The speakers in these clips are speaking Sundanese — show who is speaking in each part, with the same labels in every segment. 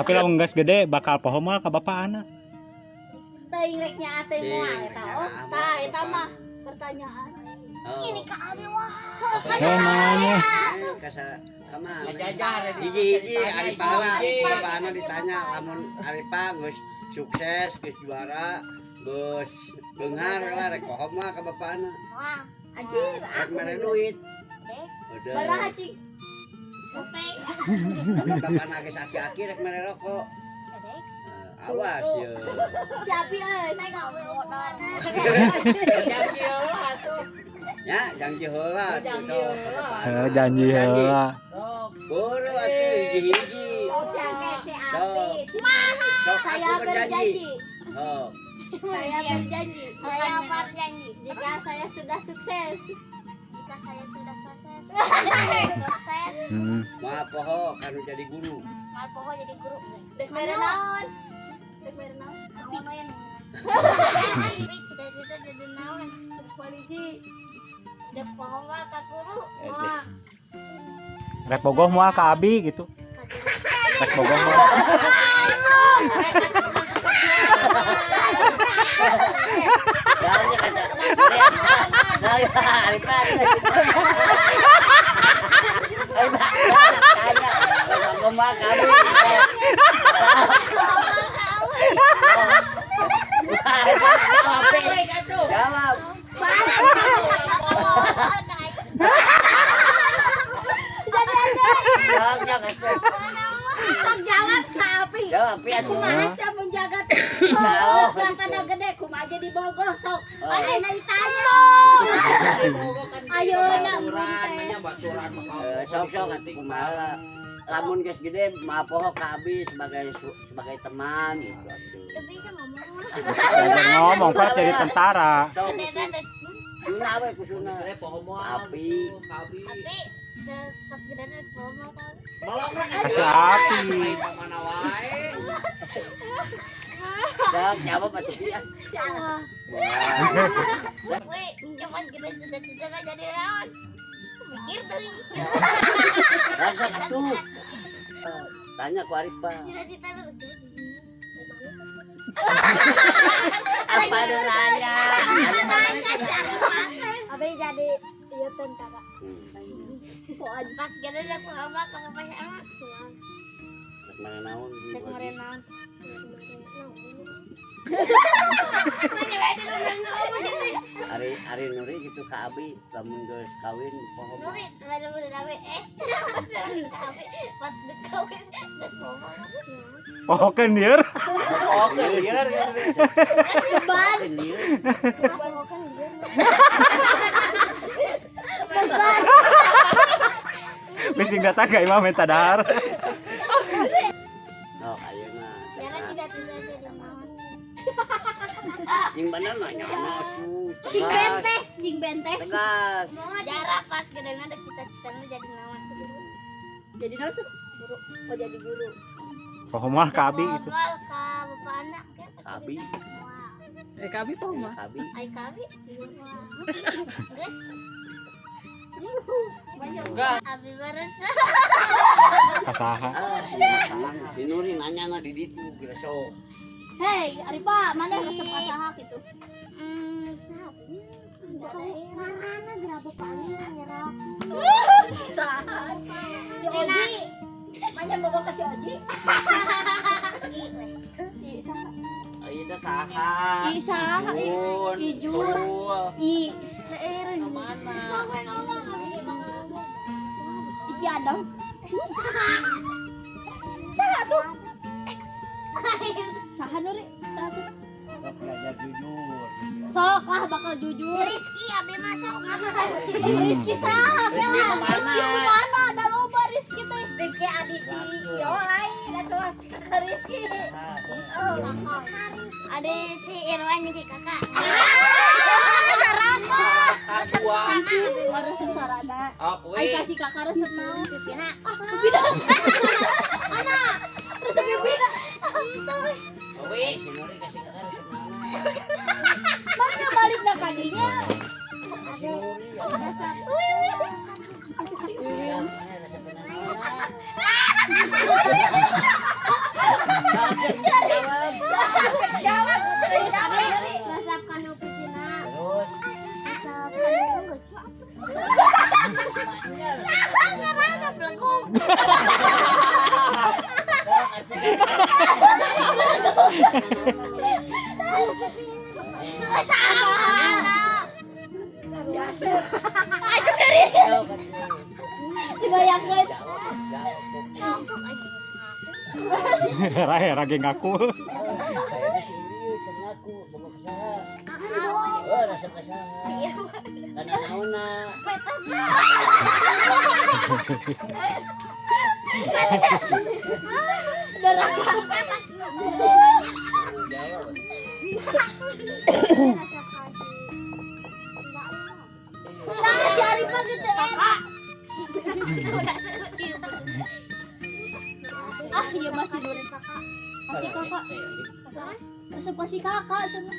Speaker 1: Tapi lamun geus gede bakal poho moal ka bapakna?
Speaker 2: Teuing rek nyaah teh moal eta, oh.
Speaker 3: Tah, eta mah pertanyaan.
Speaker 4: Oh.
Speaker 3: Ini ka abi wah.
Speaker 1: Eh, nanya.
Speaker 4: Kasa kemana?
Speaker 5: Jajar.
Speaker 4: Hiji-hiji Aripa lah, bapakna ditanya lamun Aripa geus sukses, geus juara, geus beunghar lah, rek poho mah ka bapakna?
Speaker 3: Wah,
Speaker 2: Anjir,
Speaker 4: Rek mere duit. Udah.
Speaker 3: Baraha cing? Gope.
Speaker 4: Lamun bapakna geus aki-aki rek mere rokok. Eh, awas ye.
Speaker 3: Si Abi euy, teh gawe omonganna.
Speaker 5: Janji heula atuh.
Speaker 4: Ya, janji heula atuh
Speaker 5: Janji
Speaker 4: sok ka
Speaker 5: heula.
Speaker 4: bapakna.
Speaker 1: Eh, janji heula.
Speaker 5: Sok.
Speaker 4: Buru atuh hiji-hiji.
Speaker 2: Oh, si Ake, si Abi.
Speaker 4: Sok
Speaker 3: Saya
Speaker 4: aku berjanji.
Speaker 3: berjanji.
Speaker 4: Oh,
Speaker 3: Saya berjanji. Saya berjanji. Jika saya sudah sukses. Jika saya sudah sukses. Sukses.
Speaker 4: Moal poho kanu jadi guru.
Speaker 3: Moal poho jadi guru. Dek mere naon? Dek mere naon? Abi cita-cita jadi naon? Polisi. Dek poho mah ka guru. Wah.
Speaker 1: Rek bogoh moal ka abi gitu? Rek bogoh moal?
Speaker 6: Jangan kata. Nah, ya, Arifa. Arifa. Tanya. Kumaha kamu? Jawab. Jawab. Jawab, jawab.
Speaker 2: Sok jawab ka Alpi.
Speaker 6: Jawab, Pi, atuh.
Speaker 2: Kumaha sia menjaga
Speaker 6: Salah.
Speaker 2: pada gede kumaha jadi bogoh sok.
Speaker 6: Oh.
Speaker 2: Ayeuna ditanya.
Speaker 3: Ayeuna
Speaker 5: Baturan,
Speaker 3: mun teh.
Speaker 5: nya baturan mah.
Speaker 6: Eh, sok sok atuh kumaha. Lamun geus gede mah poho ka abi sebagai sebagai teman gitu atuh.
Speaker 3: Bisa ngomong.
Speaker 1: Belajar ngomong, Pak, jadi tentara.
Speaker 6: Sok kusuna we kusuna.
Speaker 5: Sebenarnya poho moal.
Speaker 6: Api.
Speaker 5: Abi.
Speaker 3: Tapi pas gede dek poho mah ka.
Speaker 1: Kasih api.
Speaker 5: Mana wae.
Speaker 6: Sok jawab atuh Pi. Ah. Wah.
Speaker 3: Weh, pas gede cita-cita jadi naon? Mikir tuh.
Speaker 6: Langsung atuh. Tanya ku Arifa.
Speaker 3: Cita-cita lu gede.
Speaker 6: Apa nu nanya?
Speaker 3: Abi jadi iya tentara. Pas gede dek poho mah ka bapak sama.
Speaker 6: Rek mere naon?
Speaker 3: Dek mere naon?
Speaker 6: Ari Ari Nuri gitu ka abi lamun geus kawin poho mah.
Speaker 3: Nuri, bener-bener abi eh. Abi pas dek kawin dek poho mah.
Speaker 1: Pohokeun lieur.
Speaker 6: Oke, lieur.
Speaker 3: Beban.
Speaker 6: Lieur.
Speaker 3: Beban.
Speaker 1: Bising datang ka imah minta dahar.
Speaker 6: Oh, ayeuna.
Speaker 3: Jangan cita-cita jadi naon.
Speaker 6: Cing bener nanya asuh.
Speaker 3: Cing bentes, cing bentes.
Speaker 6: Tegas.
Speaker 3: Jarak pas gede ada cita-cita lu jadi naon.
Speaker 2: Jadi naon sih? Guru. Oh, jadi guru.
Speaker 1: Poho moal ka abi gitu?
Speaker 3: Moal ka bapak anak ke pas
Speaker 6: Abi.
Speaker 3: gede. Moal.
Speaker 7: Eh, kami poho mah.
Speaker 6: Abi.
Speaker 3: Ai kabi. Geus.
Speaker 5: Enggak.
Speaker 3: Abi bares.
Speaker 1: Kasaha?
Speaker 6: Ah, iya, salah. Si Nuri nanya na di ditu kira sok.
Speaker 3: Hei, Arifa, mana resep ka saha gitu? Mana geura bapaknya nyerah.
Speaker 2: Saha? Si Oji. Banyak bogoh ka si Oji.
Speaker 3: I, saha?
Speaker 5: Ieu teh saha?
Speaker 3: I saha?
Speaker 5: Ijun.
Speaker 3: Ijun.
Speaker 5: Sul.
Speaker 3: I.
Speaker 5: Mana?
Speaker 3: Iki Adam. Saha tuh? Saha Nuri? Saha sih?
Speaker 6: Sok belajar jujur.
Speaker 3: Sok lah bakal jujur. Rizky abi masuk. Rizky saha?
Speaker 5: Rizky nu mana?
Speaker 3: Rizky nu mana? Ada loba Rizky teh.
Speaker 2: Rizky adi si Yo lain atuh si kakak Rizky.
Speaker 3: Oh, ada si Irwan jeung si kakak. Sarana.
Speaker 5: Kakak dua.
Speaker 3: Resep sarana.
Speaker 5: Oh,
Speaker 3: Ai
Speaker 5: kuy.
Speaker 3: kasih kakak resep naon? Pipina. Ah, pipina. Ana, resep pipina. Tuh.
Speaker 5: Kuy.
Speaker 6: Si Nuri kasih kakak resep naon?
Speaker 3: Mana balik dah kadinya.
Speaker 6: Kasih Nuri.
Speaker 3: Resep. Wih, wih.
Speaker 6: Ya, resep naon?
Speaker 3: Salah.
Speaker 2: Ah, itu serius. Dibayangkan.
Speaker 3: Ngomong aja.
Speaker 1: Hera-hera ge ngaku.
Speaker 6: Kayaknya si Uri can ngaku boga ka saha. Oh, resep ka saha. Kana naonna?
Speaker 2: Neraka.
Speaker 6: Jawab.
Speaker 2: Nah, si Arifa gitu ya. Ah, iya masih Nuri. Kasih kakak. Resep kasih kakak sama.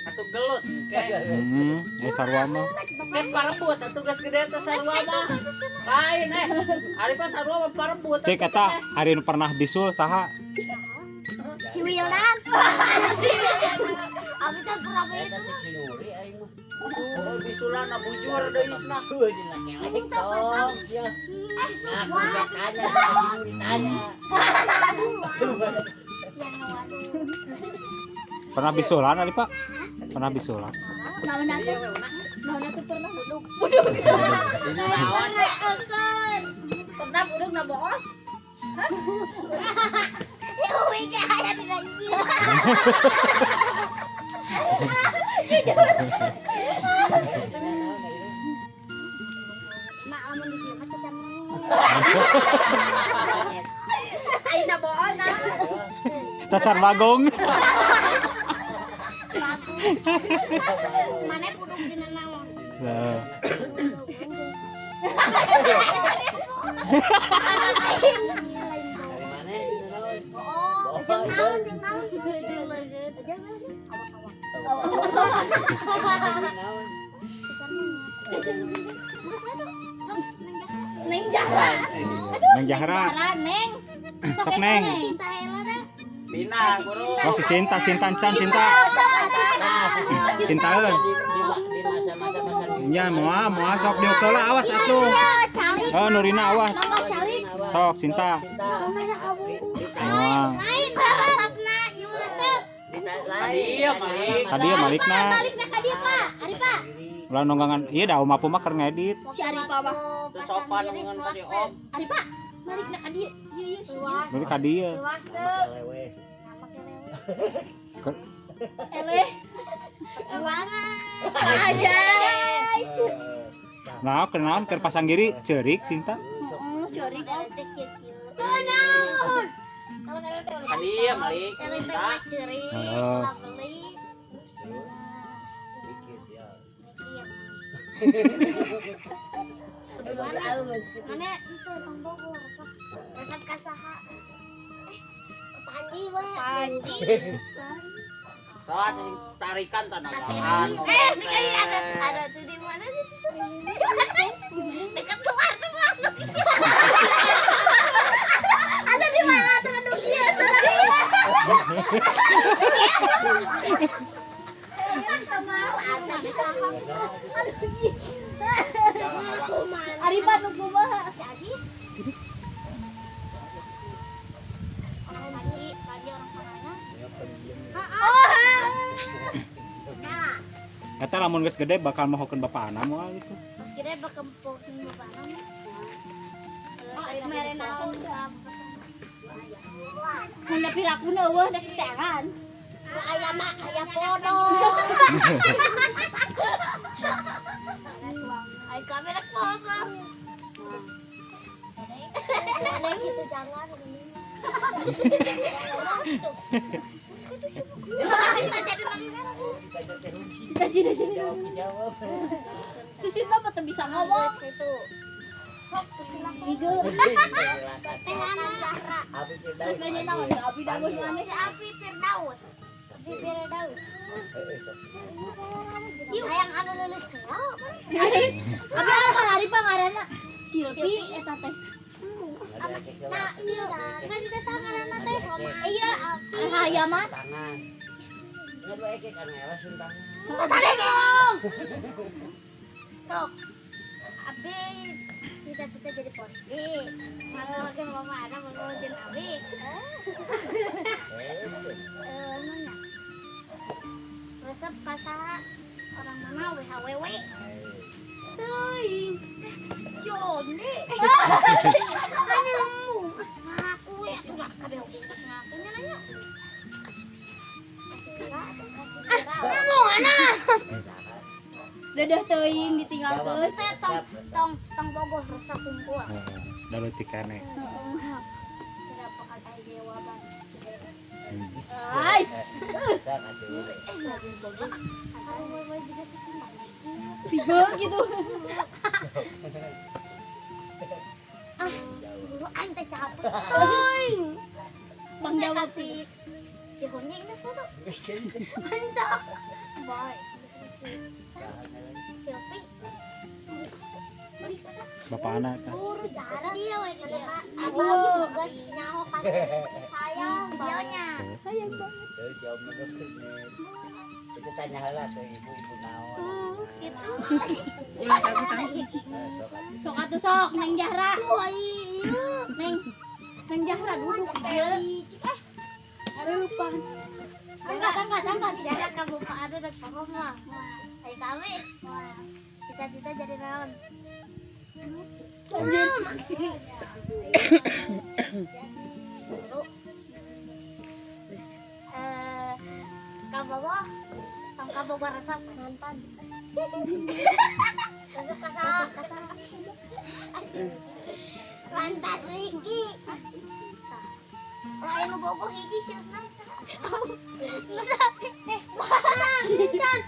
Speaker 5: Atuh gelut ke.
Speaker 1: Sarua mah.
Speaker 5: Kan parebut atuh geus gede teh sarua mah. Lain Arifa sarua mah parebut.
Speaker 1: Cek eta hari nu pernah bisul saha?
Speaker 3: Si Wildan. Abi teh pernah
Speaker 6: Eta cek si Nuri aing mah.
Speaker 5: Oh, bisulana bujur deui cenah.
Speaker 6: Tuh dina kelek tong sia. Nah, aku bisa tanya si Nuri tanya.
Speaker 1: Pernah bisulan Ali Pak? Pernah bisulan.
Speaker 2: Naon atuh? Naon atuh pernah buduk.
Speaker 5: Naon?
Speaker 2: Pernah buduk na boos?
Speaker 3: Mak amun di dieu mah cacan.
Speaker 2: Ayeuna boos nah.
Speaker 1: Cacar bagong.
Speaker 3: Mana buduk dina naon?
Speaker 1: Nah.
Speaker 6: Dari mana itu naon?
Speaker 3: Oh,
Speaker 6: Bohong,
Speaker 3: jeung naon jeung naon jeung leugeut. Jeung naon?
Speaker 6: Naon?
Speaker 2: Neng Jahra.
Speaker 1: Neng Jahra.
Speaker 3: Jahra neng.
Speaker 1: Sok neng.
Speaker 3: Sinta heula dah.
Speaker 5: Pindah guru.
Speaker 1: Oh si Sinta, Sinta can Sinta.
Speaker 6: Nah, si Sinta.
Speaker 1: Sinta euy.
Speaker 6: Di masa-masa masa
Speaker 1: Nya moal moal sok diukeul lah awas atuh.
Speaker 3: Calik.
Speaker 1: Oh Nurina awas.
Speaker 3: Lomba calik.
Speaker 1: Sok Sinta. Moal.
Speaker 3: Lain resepna ieu resep.
Speaker 5: Dieu Malik.
Speaker 1: Tadi ya malikna.
Speaker 3: Balikna ka dieu Pak. Ari Pak.
Speaker 1: Ulah nonggangan ieu da Om Apu mah keur ngedit.
Speaker 2: Si Arifa mah.
Speaker 5: Teu sopan ngan ka si Om.
Speaker 2: Arifa, balikna ka dieu. Ieu ieu.
Speaker 1: Nuri ka dieu.
Speaker 3: Luas teu.
Speaker 6: Lewe.
Speaker 2: Eleh.
Speaker 3: Luana. Aja.
Speaker 1: Nah, kenaon keur pasang giri ceurik Sinta.
Speaker 2: Heeh, ceurik.
Speaker 3: Teh kieu-kieu. Naon?
Speaker 5: Ka dieu Malik.
Speaker 3: Teh teh
Speaker 5: Sinta.
Speaker 3: mah ceurik,
Speaker 1: Heeh.
Speaker 3: ulah beli.
Speaker 6: Mikir ya.
Speaker 3: Mikir. Mana? Mana itu Bang Bogor resep. Resep ka saha? Ke Panji we. Panji.
Speaker 5: Soal sing tarikan tanagahan.
Speaker 3: Ini kayaknya ada tuh di mana sih? Dekat luar tuh Bang. Ada di mana tuh aduh iya.
Speaker 2: Arifa nu kumaha?
Speaker 3: Si Ajis. Panji, Panji orang Korea.
Speaker 1: Eta lamun geus gede bakal mohokeun bapana moal gitu.
Speaker 3: Kira bakal poking bapana. Oh, mere naon?
Speaker 2: Hanya pirakuna eueuh da teteran.
Speaker 3: Aya mah aya podo. Ai kamera podo. Ada gitu jangan. Ngomong gitu. Terus gitu
Speaker 2: Kita jadi jadi.
Speaker 6: Jawab jawab.
Speaker 2: Si Sinta mah teu bisa ngomong.
Speaker 3: Itu. Sok
Speaker 2: Ieu.
Speaker 3: Teh Ana.
Speaker 6: Abi Firdaus.
Speaker 2: Nanya naon da abi da geus maneh.
Speaker 3: Si Api Firdaus. Api Firdaus.
Speaker 6: Heeh, sok.
Speaker 3: Hayang anu lulus teh.
Speaker 2: Abi apa Arifa ngaranna? Silpi eta teh.
Speaker 3: Nah, iya. Kan kita sangaranna teh. Iya, Api.
Speaker 2: Hayam mah.
Speaker 6: Tangan. Ngadu eke kan era sun tangan.
Speaker 3: Tarik dong. Sok. Abi cita-cita jadi polisi. Kalau makin mama ada mau jadi abi.
Speaker 6: Terus
Speaker 3: Mana? Resep ka saha? Orang mana WHWW?
Speaker 2: Teuing. Joni.
Speaker 3: Anu ngaku we atuh lah kabeh oge ngaku nya nanya. Kasih kira, kasih kira. Ngomong ana.
Speaker 2: Dadah teuing ditinggalkeun.
Speaker 3: Teh tong tong tong bogoh resep kumpul.
Speaker 1: Heeh, da leutik keneh.
Speaker 3: Tidak bakal aya jawaban.
Speaker 2: Ay,
Speaker 3: Asal wewe juga sisi mana
Speaker 2: pigo gitu.
Speaker 3: Ah, buru aing teh capek.
Speaker 2: Teuing.
Speaker 3: Bang
Speaker 2: Bang jawab
Speaker 3: kasih jehonnya ini foto. Mantap. Bye. Selfie.
Speaker 1: Bapak anak kan.
Speaker 3: Buru jalan dia we dia. Aduh, geus nyaho kasih sayang videonya.
Speaker 2: Sayang banget.
Speaker 6: Terus jawab menurut itu tanya heula tuh ibu-ibu naon.
Speaker 3: Tuh, gitu.
Speaker 2: Sok atuh sok Neng Jahra.
Speaker 3: Tuh, iya.
Speaker 2: Neng Neng Jahra duduk
Speaker 3: Teli, cik eh.
Speaker 2: Arupan.
Speaker 3: Enggak, enggak, enggak, tidak ada kamu Pak ada dan kamu mah. Ayo kami. Cita-cita jadi naon?
Speaker 2: Lanjut.
Speaker 3: Guru. Eh, kabogo, tong kabogo resep mantan. Resep kasa, kasa. Mantan Riki. Kalau yang bogo hiji sih Eh, mantan.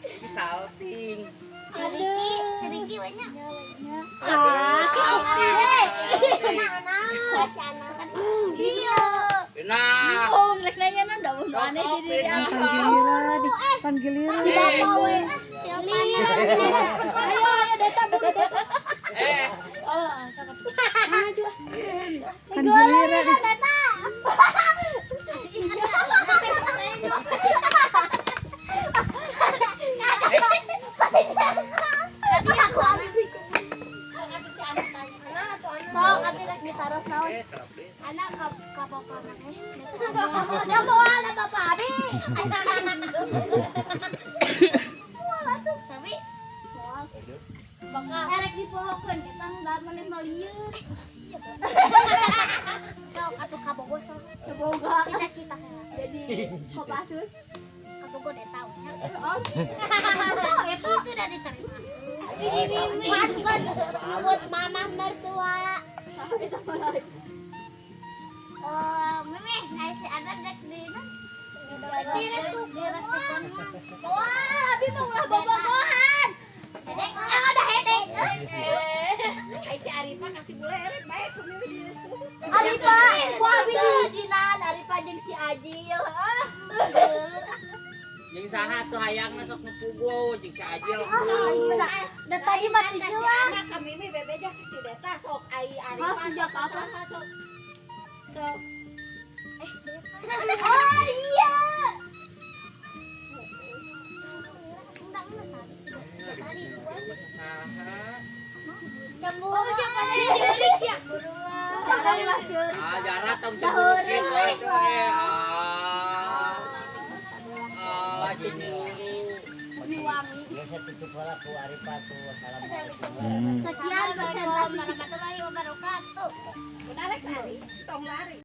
Speaker 5: Ini salting.
Speaker 3: Si Riki, si Riki we nya.
Speaker 2: Ah,
Speaker 3: Anak-anak, si anak kan. Iya.
Speaker 5: Nah,
Speaker 2: oh, rek nanya na da mun aneh
Speaker 5: Sok,
Speaker 2: di diri
Speaker 5: pindah.
Speaker 2: aku.
Speaker 3: Si bapak we, si opana.
Speaker 2: Ayo ayo data buru data.
Speaker 5: eh,
Speaker 2: Oh, sok atuh. Maju.
Speaker 7: Kan giliran.
Speaker 3: Data. Tadi aku ambil. Sok, abi rek ditaros naon?
Speaker 5: eh, terap deh.
Speaker 3: Anak ka ka bapak maneh. Da moal da bapak abi. Moal atuh, tapi moal.
Speaker 2: Bakal erek dipohokeun kita da maneh mah lieur.
Speaker 3: Sok atuh ka Bogor sok.
Speaker 2: Teboga
Speaker 3: Cita-cita heula.
Speaker 2: jadi Kopassus.
Speaker 3: Ka Bogor deh tahu nya.
Speaker 2: Oh,
Speaker 3: Itu itu udah diterima. Pantes nyebut mama mertua.
Speaker 2: itu mah.
Speaker 3: Oh, memeh, nah si Adan dek di di restu, di restu
Speaker 2: Wah, abi mah ulah bobogohan.
Speaker 3: Hedek, ah udah hedek.
Speaker 7: Ai si Arifa kasih bule erek bae ku mimi di restu.
Speaker 2: Arifa, ku abi diujinan Arifa jeung si Ajil. Ah,
Speaker 5: Jeung saha tuh hayangna sok nu puguh, jeung si Ajil.
Speaker 2: da, da tadi mah tujuh lah.
Speaker 7: Anak ka mimi bebeja ke si Deta sok ai Arifa.
Speaker 2: Maaf, sejak kapan?
Speaker 7: saha, Sok. Sok.
Speaker 2: Oh iya.
Speaker 3: Enggak, enggak tadi. Tadi gua
Speaker 5: Masa saha?
Speaker 3: cemburu. Oh, siapa jadi ceurik ya?
Speaker 2: Sekarang lah ceurik.
Speaker 5: Ah, jarak tong cemburu kieu atuh eh. Ah. Ah, cemburu.
Speaker 2: Lebih wangi.
Speaker 6: Ya saya tutup heula ku Arifa tuh. Assalamualaikum.
Speaker 1: Hmm.
Speaker 2: Sekian presentasi
Speaker 3: warahmatullahi wabarakatuh.
Speaker 7: Udah rek lari, tong lari.